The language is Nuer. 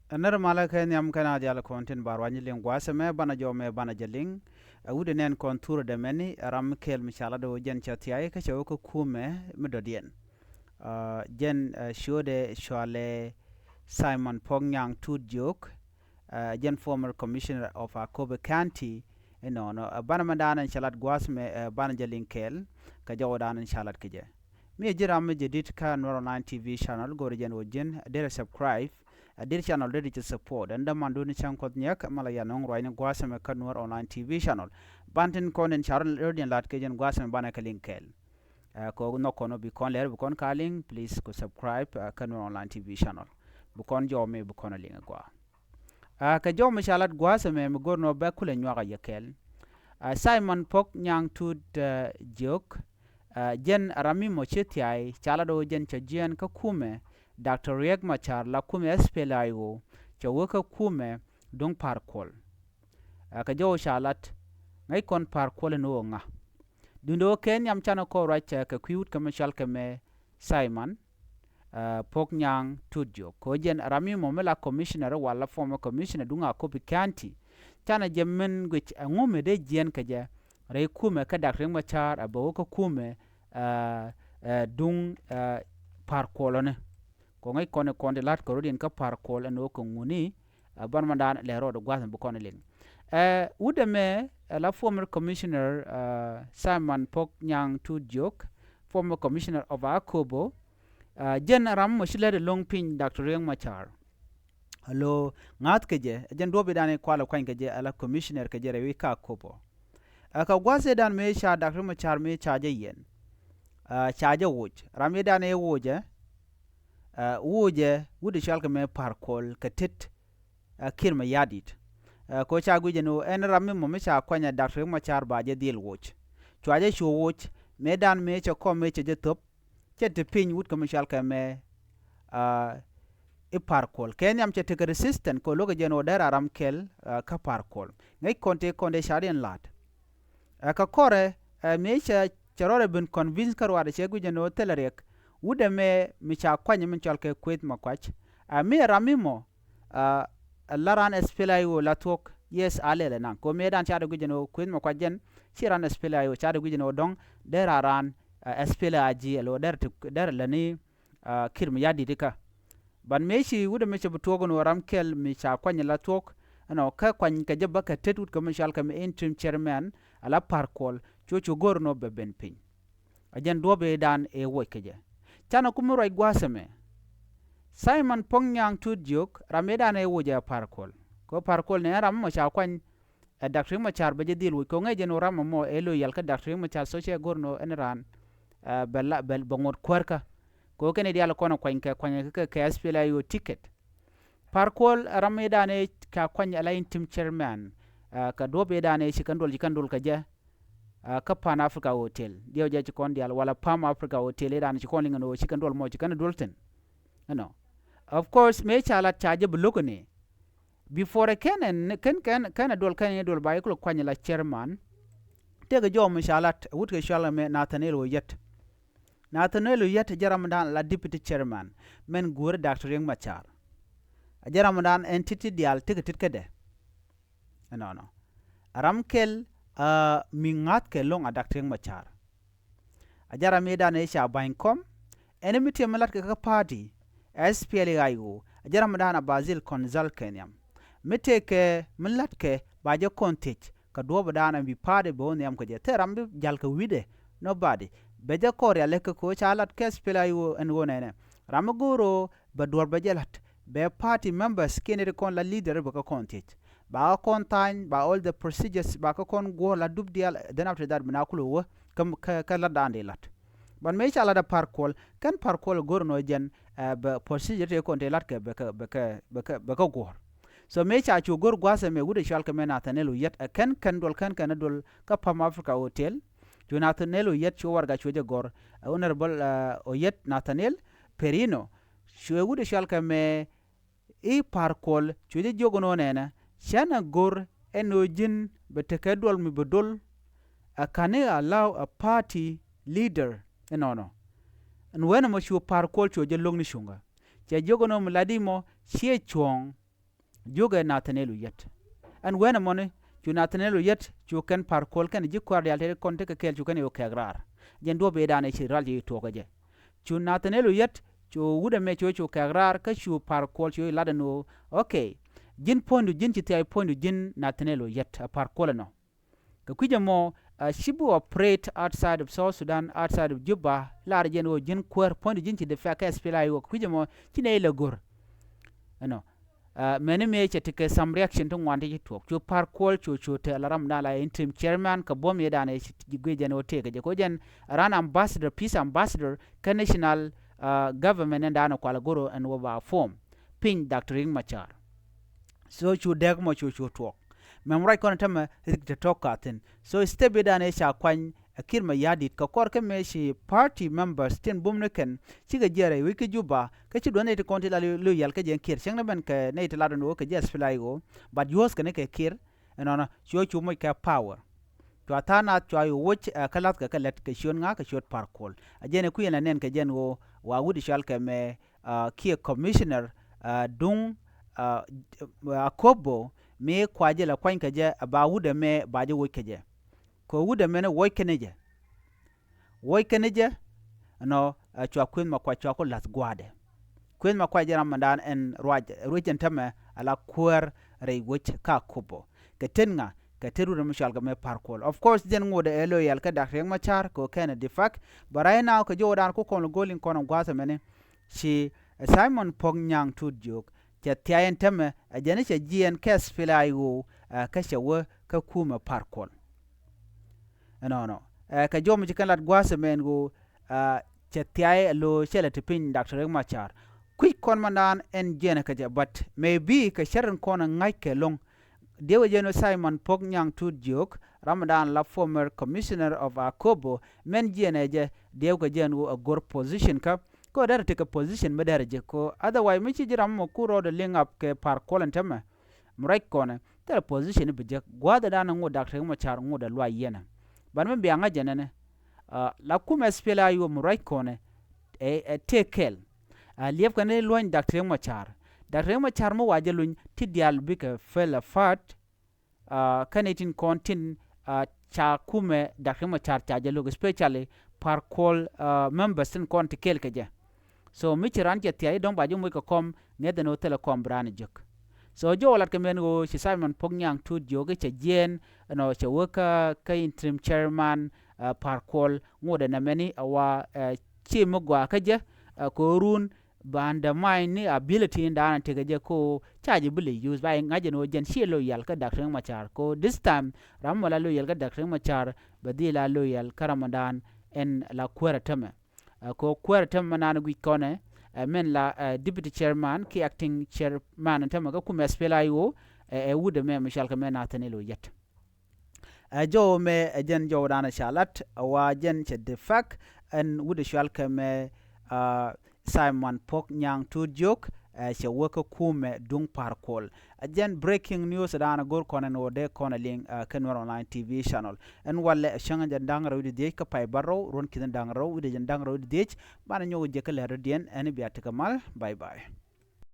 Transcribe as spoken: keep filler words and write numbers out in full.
Ɛ nɛr malä kɛ nhiam kɛn a dial kɔn tin ba ruany liŋ gua̱a̱th ɛmɛ banɛ jɔw mɛ banɛ jɛ liŋ. Ɛ wut ɛ nɛn kɔn thurɛ dɛ mɛni ɛ ram mi kɛɛl mi ca lat ɛ wä jɛn cɛ thiay kä cɛ wä kä kumɛ mi dɔ̱diɛn. Ɛ jɛn ɛ ciötdɛ cɔalɛ Simon Puɔk Nyaŋ Tut Jiök, ɛ jɛn former commissioner of Akobo County. Inɔnɔ ɛ banɛ mɛ daanɛ cɛ lat gua̱a̱th mɛ ɛ banɛ jɛ liŋ kɛɛl kɛ jɔwdan in ca lat kɛ jɛ. Mi ɛ ji̱ ram mi jɛ di̱t kä Nuer Online T V channel go̱o̱rɛ jɛn wä ji̱n derɛ subscribe. Ɛ dir channel derɛ jɛ support ɛn dämandun cäŋ kuɔth nyɛk mala yan ŋuŋ ruacni gua̱a̱th ɛmɛ kä Nuer Online T V channel. Ban tin kɔn in ca rɔ diɛn lat kɛ jɛn gua̱a̱th ɛmɛ banɛ kɛ liŋ kɛɛl. Ɛ kɛ ɣöö nhɔk kɔn ɔ bi kɔn lɛr bi kɔn ka liŋ, please ku subscribe ɛ kä Nuer Online T V channel. Bi kɔn jɔw mi bi kɔn a liŋ ɛ gɔaa. Ɛ kɛ jɔw mi ca lat gua̱a̱th ɛmɛ mi go̱r nɔ bɛ kulɛ nyuak a yɛ kɛɛl. Ɛ Simon Puɔk Nyaŋ Tut ɛ Jiök, ɛ jɛn ram mi mɔ ci thiay ca lat ɣöö jɛn cɛ jiɛɛn kä kumɛ Doctor Riek Machar la kumɛ S P L A I O cɛ wä kä kumɛ duŋ Par Kuɔl. Ɛ kɛ jɔw ca lat ŋäc kɔn Par Kuɔl in ɣöö ŋa. Duundɛ ɣöö kɛ nhiam canɛ kɔn ruac ɛ kɛ kui̱ wut kɛ mi cɔal kɛ mɛ Simon ɛ Puɔk Nyaŋ Tut Jiök kɛ ɣöö jɛn ram mi mɔ mi la commissioner wala former commissioner duŋ Akobo County. Canɛ jɛ min guic ɛŋu mi dee jiɛɛn kɛ jɛ rɛy kumɛ kä Doctor Riek Machar ɛ bɛ wä kä kumɛ ɛ ɛ duŋ ɛ Par Kuɔl ɔni. Kɛ ŋäc kɔn in kɔn ti la̱t kɛ rɔ̱diɛn kä Par Kuɔl ɛn ɣöö kɛ ŋuni ɛ ban mandan lɛ rɔɔd gua̱th in bi kɔn in liŋ. Ɛ wut ɛmɛ ɛ la former commissioner ɛ Simon Puɔk Nyaŋ Tut Jiök, former commissioner of Akobo. Ɛ jɛn ram mɔ ci lät ɛlɔ̱ŋ piny Doctor Riek Machar. Alo ŋa̱th kɛ jɛ ɛ jɛn duɔ̱ɔ̱p idan in kualɛ kuany kɛ jɛ ɛ la commissioner kɛ jɛ rɛy wi̱i̱ kä Akobo. Ɛ kɛ gua̱th idan mëë ca Doctor Riek Machar mëë ca jɛ yiɛn. Ɛ ca jɛ woc ram idan in woc ɛ ɛ wocɛ wut ɛ cɔal kɛ mɛ Par Kuɔl kɛ tet ɛ Kiir Mayardit. Ɛ kɛ ɣöö ca guic ɛn ɣöö ɛn ram mi mɔ mi ca kuany ɛ Doctor Riek Machar ba jɛ dhil woc. Cua jɛ cu woc mëë dan mëë cɛ kɔm mëë cɛ jɛ thöp cɛ te piny wut kɛ mi cɔal kɛ mɛ ɛ i̱ Par Kuɔl kɛ nhiam cɛ tekɛ resistant kɛ ɣöö luäk ɛ jɛ ɛn ɣöö dee ram kɛl ɛ kä Par Kuɔl. Ŋäc kɔn tëë kɔn dee ca riɛn la̱t. Ɛ kɛ kɔrɛ ɛ mëë cɛ cɛ rɔɔdɛ ben convince kä ruaadɛ cɛ guic ɛn ɣöö thilɛ riɛk. Wut ɛmɛ mi ca kuany min cɔal kɛ Kueth Makuac ɛ mi ɛ ram mi mɔ ɛ la raan S P L A I O la thuɔ̱k. Yes a lɛl ɛ naŋ kɛ ɣöö mëë dan ca dee guic ɛn ɣöö Kueth Makuac jɛn ci raan S P L A I O ca dee guic ɛn ɣöö dɔ̱ŋ dee raan raan ɛ S P L A I G ɛl ɣöö derɛ ti derɛ lätni ɛ Kiir Mayardit ikä. Ban mëë ci wut ɛmɛ cɛ bi tuɔɔk ɛn ɣöö ram kɛl mi ca kuany la thuɔ̱k ɛnɔ kä kuany kɛ jɛ bä kɛ tet wut kɛ mi cɔal kɛ mi interim chairman ɛ la Par Kuɔl. Cu cu go̱r ɛn ɣöö bɛ ben piny. Ɛ jɛn duɔ̱ɔ̱p i̱ dan ëë woc kɛ jɛ. Canɛ kum mi ruac gua̱a̱th ɛmɛ. Simon Puɔk Nyaŋ Tut Jiök ram i̱ dan ëë woc ɛ Par Kuɔl. Kɛ ɣöö Par Kuɔl ni ɛn ram mɔ ca kuany ɛ Doctor Riek Machar bɛ jɛ dhil woc kɛ ɣöö ŋäc jɛn ɣöö ram ɛmɔ ɛ loyal kä Doctor Riek Machar, so cɛ go̱r ɛn ɣöö ɛn raan ɛ bɛ la bɛ bɛ ŋuɔ̱t kuäärkä. Kɛ ɣöö kɛn i̱ diaal kɔn ɛ kuany kɛ kuany kɛ kɛ S P L A I O ticket. Par Kuɔl ɛ ram i̱ dan ëë ca kuany ɛ la interim chairman ɛ kɛ duɔ̱ɔ̱p i̱ dan ëë ci kɛn duɔl ci kɛn duɔl kɛ jɛ. Ɛ kä Pan Africa Hotel diɛw jɛ ci kɔn diaal wala Palm Africa Hotel i̱ dan ci kɔn liŋ ɛn ɣöö ci kɛn duɔl mɔ ci kɛn duɔl thi̱n. Ɛnɔ. Of course mëë ca lat ca jɛ bi lo̱k ɛn i̱ before ɛ kɛn ɛn kɛn kɛn kɛn ɛ duɔl kɛn ɛ duɔl ba i̱ kulɛ kuany ɛ la chairman. Tëëkɛ jɔw mi ca lat ɛ wut kɛ cɔal ɛmɛ Nathaniel Oyet. Nathaniel Oyet ɛ jɛ ram dan la deputy chairman mɛn guäär Doctor Riek Machar. Ɛ jɛ ram dan ɛn ti̱ti̱ diaal tekɛ ti̱tkädɛ. Ɛnɔnɔ. Ɛ ram kɛl ɛ mi ŋa̱thkɛ lo̱ŋ a Doctor Riek Machar. Ɛ jɛ ram i̱ dan ëë ca ba̱ny kɔm ɛn mi tëë mi latkɛ kä party S P L A I O. Ɛ jɛ ram dan a ba dhil consult kɛ nhiam. Mi tëëkɛ mi latkɛ ba jɛ kɔn thiec kɛ duɔ̱ɔ̱p dan ɛ bi party bɛ wä nhiam kɛ jɛ thil ram bi ja̱l kɛ wi̱cdɛ. Nobody bɛ jɛ kɔn rialikä kɛ ɣöö ca lat kɛ S P L A I O ɛn ɣöö nɛnɛ ram mi go̱o̱r ɣöö bɛ duɔ̱ɔ̱r bɛ jɛ la̱t bɛ party members kiɛn ri kɔn la leader bɛ kä kɔn thiec. Ba kä kɔn tha̱a̱ny ba all the procedures ba kä kɔn guɔ̱ɔ̱r la dup diaal, then after that bi na kulɛ wä kä kä kä la̱t da̱a̱n dee la̱t. But mëë ca la̱t a Par Kuɔl kɛn Par Kuɔl go̱r nɔ jɛn ɛ bɛ procedure tëë kɔn tëë la̱t kɛ bɛ kɛ bɛ kɛ bɛ kɛ bɛ kɛ guɔ̱ɔ̱r. So mëë ca cu go̱r gua̱a̱th ɛmɛ wut ɛ cɔal kɛ mɛ Nathaniel Oyet ɛ kɛn kɛn duɔl kɛn kɛn duɔl kä Palm Africa Hotel. Cu Nathaniel Oyet cu warɛga cuɛ jɛ gɔ̱r ɛ Honorable ɛ Oyet Nathaniel Perino. Cuɛ wut ɛ cɔal kɛ mɛ i̱ Par Kuɔl cuɛ jɛ jiök ɛn ɣöö nɛnɛ cɛn ɛ go̱r ɛn ɣöö ji̱n bɛ tekɛ duɔl mi bɛ dol. Ɛ ka̱n i̱ allow a party leader ɛnɔnɔ. Ɛn wen ɛmɔ cu Par Kuɔl cuɛ jɛ lo̱k ni cuŋä. Cɛ jiök ɛn ɣöö mi lat i̱ mɔ ciɛ cuɔ̱ɔ̱ŋ. Jiökɛ Nathaniel Oyet. Ɛn wen ɛmɔni cu Nathaniel Oyet cu kɛn Par Kuol kɛn ji̱ kuäär diaal tëë kɔn tekɛ kɛɛl cu kɛn yɛ kɛɛk raar. Jɛn duɔ̱p ëëdan ëë ci ral ci tuɔɔk ɛ jɛ. Cu Nathaniel Oyet cu wut ɛmɛ cu cu kɛɛk raar kä cu Par Kuol cu lat ɛn ɣöö, okay, ji̱n puɔ̱nydu ji̱n ci thia̱a̱c puɔ̱nydu ji̱n Nathaniel Oyet ɛ Par Kuol ɛnɔ. Kɛ kui̱c ɛmɔ, uh, ci bi operate outside of South Sudan, outside of Juba, lar jɛn ɣöö ji̱n kuäär puɔ̱nydu ji̱n ci defect kɛ SPLA-IO kɛ kui̱c ɛmɔ ci nɛy lɛ go̱r. Ɛnɔ. Uh, mɛni mëë cɛ tekɛ some reaction ti ŋuan ti ci tuɔɔk. Cu Par Kuol cu cu te la ram dan la interim chairman kɛ buɔ̱m yɛ dan ɛ ci guic jɛn ɣöö tëëkɛ jɛ. Kɛ ɣöö jɛn ran ambassador, peace ambassador kä national, uh, government ɛn dan ɛ kual ɛ go̱r ɛn ɣöö ba form piny Doctor Riek Machar. So cu dɛk mɔ cu cu tuɔɔk. Mɛm ruac kɔn tämɛ rik te tɔk ka thi̱n. So step idan ëë ca kuany ɛ Kiir Mayardit kɛ kɔr kä mëë ci party members tin bum ni kɛn cikɛ jiɛɛr ɛ wec kä Juba kä ci duɔ̱n nɛy ti kɔn ti la loyal kä jɛ Kiir cäŋ ni mɛn kɛ nɛy ti la duɔ̱n wä kɛ jɛ SPLA-IO, but yuɔ̱th kɛn kɛ Kiir. Ɛnɔnɔ cuɔ cu moc kɛ power. Cua tha̱a̱ŋ nath cua yo̱ woc, eh, kä lathkɛ kɛ lät kɛ ciöt ŋa̱ kɛ ciöt Par Kuol. A jɛn ɛ kui̱ ɛn la nɛn kɛ jɛn ɣöö wa wut i̱ cɔal kɛ mɛ, ah, kiɛ commissioner, ah, duŋ, ah, Akobo mi kua jɛ la kuany kɛ jɛ a ba wut ɛmɛ ba jɛ woc kɛ jɛ. Kɛ wut ɛmɛ ni woc kɛn jɛ. Woc kɛn jɛ, ɛnɔ, ah, cua Kueth Makuac cua ku lath gua̱a̱dɛ. Kueth Makuac jɛ ram mɛndan ɛn ruac, ruec ɛn tämɛ a la kuäär rɛy woc kä Akobo. Kɛ ten ŋa, kɛ ten wut ɛmɛ cɔal kɛ mɛ Par Kuol. Of course, jɛn ŋot ɛ loyal kä Doctor Riek Machar kɛ ɣöö kɛn ɛ defect. But right now, kɛ jɔwdan ku kɔn go̱o̱l in kɔn ɛ gua̱a̱th ɛmɛni. Ci, eh, Simon Puɔk Nyaŋ Tut Jiök cɛ thia̱a̱c ɛn tämɛ, ɛ jɛn cɛ jiɛɛn kɛ SPLA-IO, eh, kä cɛ wä kä kumɛ Par Kuol. Ɛnɔnɔ. Eh, kɛ jɔw mi ci kɛn lat gua̱a̱th ɛmɛn ɣöö, eh, cɛ thia̱a̱c ɛ lo̱o̱ cɛ lɛ ti piny Doctor Riek Machar. Kui̱c kɔn mandan ɛn jiɛɛn kä jɛ, but maybe kɛ cär in kɔn ɛ ŋa̱ckɛ lo̱ŋ. Diɛw kɛ jɛn ɣöö Simon Puɔk Nyaŋ Tut Jiök, ram dan la former commissioner of Akobo, mɛn jiɛɛn ɛ jɛ, diɛw kɛ jɛn ɣöö a go̱r position kä, kä derɛ tekɛ position mi derɛ jɛ kä, otherwise mi ci ji̱ ram mɔ ku rɔɔdɛ link up kɛ Par Kuol ɛn tämɛ. Mi ruac kɔnɛ, thilɛ position bi jek, gua̱a̱thɛ dan ŋot Doctor Riek Machar ŋot ɛ luay yɛnɛ. Ban mi bia ŋa̱c jɛ nɛnɛ, ah, la kumɛ SPLA-IO mi ruac kɔnɛ, ɛ, ɛ take care. Ah, liɛpkɛ ni luɔ̱ny Doctor Riek Machar. Doctor Riek Machar mi wa jɛ luny ti diaal bikɛ fell apart, ah, kä ni tin kɔn tin, ah, ca kumɛ Doctor Riek Machar ca jɛ lo̱k, especially Par Kuol, ah, members tin kɔn ti kɛɛl kɛ jɛ. So mi ci ran cɛ thia̱a̱c dɔ̱ŋ ba ji̱ moc kɛ kɔm ŋäth ɛn ɣöö thilɛ kɔm bi raan jek. So jɔw lat kɛ mɛn ɣöö ci Simon Puɔk Nyaŋ Tut Jiök cɛ jiɛɛn, ɛnɔ cɛ wä kä, kä interim chairman, ah, Par Kuol ŋot ɛn ɛmɛni a wa, eh, ci mi gɔaa kä jɛ, eh, kɛ ɣöö run ba undermine ni ability in daanɛ tekɛ jɛ ko ca jɛ bi lɛ use ba ŋa̱c jɛ ni wä jɛn ci loyal kä Doctor Riek Machar ko this time ram mɔ la loyal kä Doctor Riek Machar bɛ dhil la loyal kä ram mɔ daan ɛn la kuäärä tämɛ. Ɛ, ko kuäärä tämɛ mɛ naan guic kɔnɛ, ɛ, mɛn la, ɛ, deputy chairman ki acting chairman tämɛ kä kumɛ SPLA-IO, ɛ, ɛ wut ɛmɛ mi cɔal kɛ mɛ Nathaniel Oyet. Ɛ jɔw mɛ ɛ jɛn jɔwdan ca lat ɛ wa jɛn cɛ defect ɛn wut ɛ cɔal kɛ mɛ, ah, Simon Puɔk Nyaŋ Tut Jiök, ɛ cɛ wä kä kumɛ duŋ Par Kuol. Ɛ jɛn breaking news dan go̱r kɔn ɛn wä dee kɔn ɛ liŋ, ah, kä Nuer Online T V channel. Ɛn walɛ ɛ cäŋ jɛn da̱ŋ rɛw di dhiec kä pay bärɔw ruɔ̱n ki̱n da̱ŋ rɛw wi̱cdɛ jɛn da̱ŋ rɛw di dhiec. Banɛ nyɔk jɛ kä lɛ rɔ̱diɛn ɛn bia tekɛ mal. Bye bye.